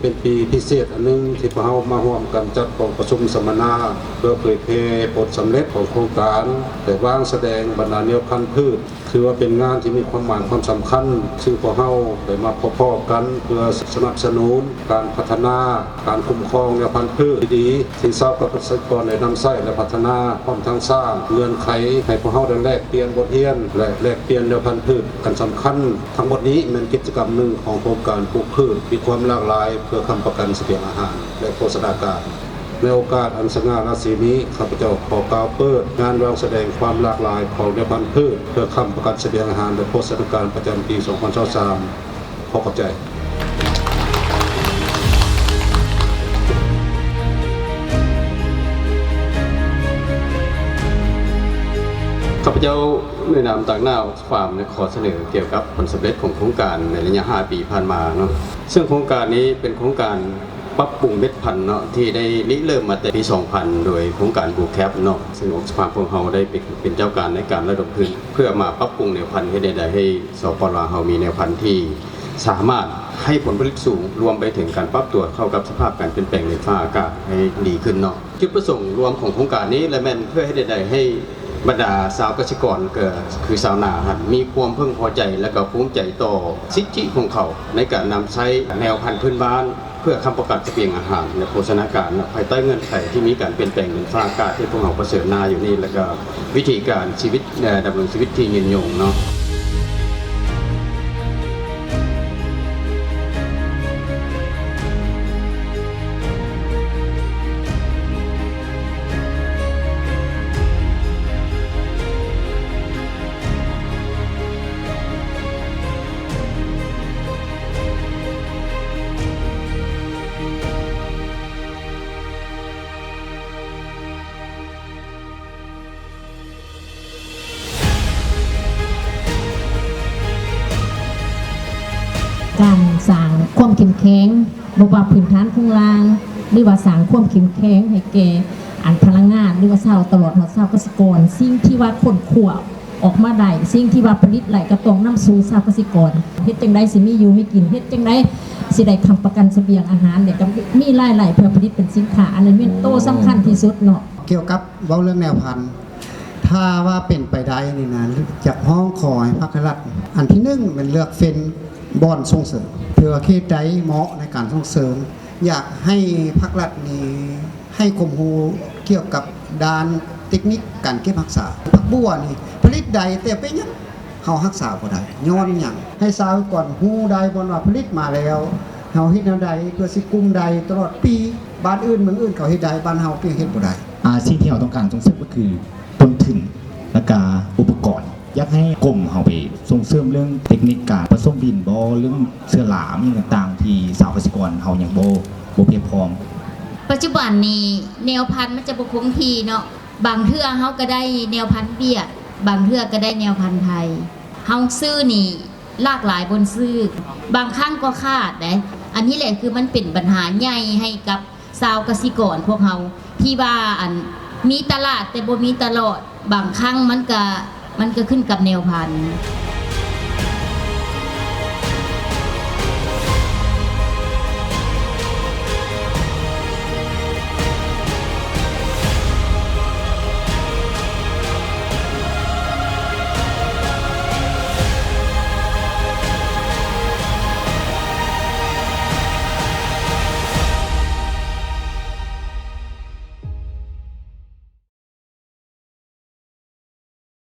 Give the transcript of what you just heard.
ເປັນປີພິເສດອັນໜຶ່ງທີ່ພວກເຮົາມາຮ່ວມກັນຈັດກອງປະຊຸມສຳມະນາ ເພື່ອເຜີຍແຜ່ຜົນສຳເລັດຂອງໂຄງການ ແລະ ວາງສະແດງບັນດາແນວພັນພືດ. ຖືວ່າເປັນງານທີ່ມີຄວາມໝາຍຄວາມສຳຄັນ ຊຶ່ງພວກເຮົາໄດ້ມາພົບພໍ້ກັນ ເພື່ອສະໜັບສະໜູນການພັດທະນາ ການຄຸ້ມຄອງແນວພັນພືດທີ່ດີ ທີ່ຊາວກະສິກອນໄດ້ນຳໃຊ້ ແລະ ພັດທະນາ, ພ້ອມທັງສ້າງເງື່ອນໄຂໃຫ້ພວກເຮົາໄດ້ແລກປ່ຽນບົດຮຽນ ແລະ ແລກປ່ຽນແນວພັນພືດ. ອັນສຳຄັນທັງໝົດນີ້ແມ່ນກິດຈະກຳໜຶ່ງຂອງໂຄງການປູກພືດມີຄວາມຫຼາກຫຼາຍ ເພື່ອຄ້ຳປະກັນສະບຽງອາຫານ ແລະ ໂພຊະນາການ. ໃນໂອກາດອັນສະຫງ່າລາສີນີ້, ຂ້າພະເຈົ້າຂໍກ່າວເປີດງານວາງສະແດງຄວາມຫຼາກຫຼາຍຂອງແນວພັນພືດ ເພື່ອຄ້ຳປະກັນສະບຽງອາຫານ ແລະ ໂພຊະນາການປະຈຳປີສອງພັນຊາວສາມ. ຂໍຂອບໃຈ. ຂ້າພະເຈົ້າໃນນາມຕາງໜ້າອອກສະຟາມ ໄດ້ຂໍສະເໜີກ່ຽວກັບຜົນສຳເລັດຂອງໂຄງການໃນໄລຍະຫ້າປີຜ່ານມາເນາະ, ເຊິ່ງໂຄງການນີ້ເປັນໂຄງການປັບປຸງເມັດພັນເນາະ ທີ່ໄດ້ລິເລີ່ມມາແຕ່ປີສອງພັນ ໂດຍໂຄງການ Blue Cap ເນາະ, ເຊິ່ງອອກສະຟາມພວກເຮົາໄດ້ເປັນ ເປັນເຈົ້າການໃນການລະດົມທຶນ ເພື່ອມາປັບປຸງແນວພັນ ເຮັດແນວໃດໃຫ້ ສປ ລາວ ເຮົາມີແນວພັນທີ່ສາມາດໃຫ້ຜົນຜະລິດສູງ, ລວມໄປເຖິງການປັບຕົວເຂົ້າກັບສະພາບການປ່ຽນແປງດິນຟ້າອາກາດໃຫ້ດີຂຶ້ນເນາະ. ຈຸດປະສົງລວມຂອງໂຄງການນີ້ລະແມ່ນເພື່ອເຮັດແນວໃດໃຫ້ບັນດາຊາວກະສິກອນ ກໍຄືຊາວນາຫັ້ນ ມີຄວາມເພິ່ງພໍໃຈ ແລະ ກໍພູມໃຈຕໍ່ສິດທິຂອງເຂົາໃນການນຳໃຊ້ແນວພັນພື້ນບ້ານ ເພື່ອຄ້ຳປະກັນສະບຽງອາຫານ ແລະ ໂພຊະນາການເນາະ, ພາຍໃຕ້ເງື່ອນໄຂທີ່ມີການປ່ຽນແປງດິນຟ້າອາກາດທີ່ພວກເຮົາປະເຊີນໜ້າຢູ່ນີ້ ແລະ ກໍວິທີການຊີວິດ ເອີ ດຳລົງຊີວິດທີ່ຍືນຍົງເນາະ. ການສ້າງຄວາມເຂັ້ມແຂງ ບໍ່ວ່າພື້ນຖານໂຄງລ່າງ ຫຼືວ່າສ້າງຄວາມເຂັ້ມແຂງໃຫ້ແກ່ອັນພະລັງງານ ຫຼືວ່າຊາວ ຕະຫຼອດຮອດຊາວກະສິກອນ, ສິ່ງທີ່ວ່າຄົ້ນຄວ້າອອກມາໄດ້, ສິ່ງທີ່ວ່າຜະລິດໄດ້ ກໍຕ້ອງນຳສູ່ຊາວກະສິກອນ. ເຮັດຈັ່ງໃດຊິມີຢູ່ມີກິນ? ເຮັດຈັ່ງໃດຊິໄດ້ຄ້ຳປະກັນສະບຽງອາຫານ ແລະ ກໍມີລາຍໄດ້ເພື່ອຜະລິດເປັນສິນຄ້າ? ອັນນີ້ແມ່ນໂຕສຳຄັນທີ່ສຸດເນາະ. ກ່ຽວກັບເວົ້າເລື່ອງແນວພັນ ຖ້າວ່າເປັນໄປໄດ້ນີ້ນະ ຢາກຮ້ອງຂໍໃຫ້ພາກລັດ ອັນທີໜຶ່ງແມ່ນເລືອກເຟັນບ່ອນສົ່ງເສີມ ເພື່ອເຂດໃດເໝາະໃນການສົ່ງເສີມ. ຢາກໃຫ້ພາກລັດນີ້ໃຫ້ຄວາມຮູ້ກ່ຽວກັບດ້ານເຕັກນິກການເກັບຮັກສາ. ຜັກບົວນີ້ຜະລິດໄດ້ ແຕ່ເປັນຫຍັງເຮົາຮັກສາບໍ່ໄດ້? ຍ້ອນຫຍັງ? ໃຫ້ຊາວກອນຮູ້ໄດ້ບ່ອນວ່າຜະລິດມາແລ້ວ ເຮົາເຮັດແນວໃດເພື່ອຊິກຸ້ມໄດ້ຕະຫຼອດປີ? ບ້ານອື່ນເມືອງອື່ນເຂົາເຮັດໄດ້ ບ້ານເຮົາເປັນຫຍັງເຮັດບໍ່ໄດ້? ອາ ສິ່ງທີ່ເຮົາຕ້ອງການສົ່ງເສີມກໍຄືຕົ້ນທຶນ ແລ້ວກະອຸປະກອນ. ຢາກໃຫ້ກົມເຮົາໄປສົ່ງເສີມເລື່ອງເຕັກນິກການປະສົມດິນບໍ ເລື່ອງເຊື້ອລາ ອີ່ຫຍັງຕ່າງໆ ທີ່ຊາວກະສິກອນເຮົາຍັງບໍ່ ບໍ່ພຽງພ້ອມ. ປັດຈຸບັນນີ້ແນວພັນມັນຈະບໍ່ຄົງທີ່ເນາະ, ບາງເທື່ອເຮົາກໍໄດ້ແນວພັນຫວຽດ ບາງເທື່ອກໍໄດ້ແນວພັນໄທ. ເຮົາຊື້ນີ້ຫຼາກຫຼາຍບ່ອນຊື້ ບາງຄັ້ງກໍຂາດເດ້. ອັນນີ້ແຫຼະຄືມັນເປັນບັນຫາໃຫຍ່ໃຫ້ກັບ ຊາວກະສິກອນພວກເຮົາ ທີ່ວ່າ ອັນ ມີຕະຫຼາດແຕ່ບໍ່ມີຕະຫຼອດ, ບາງຄັ້ງມັນກະ ມັນກະຂຶ້ນກັບແນວພັນ.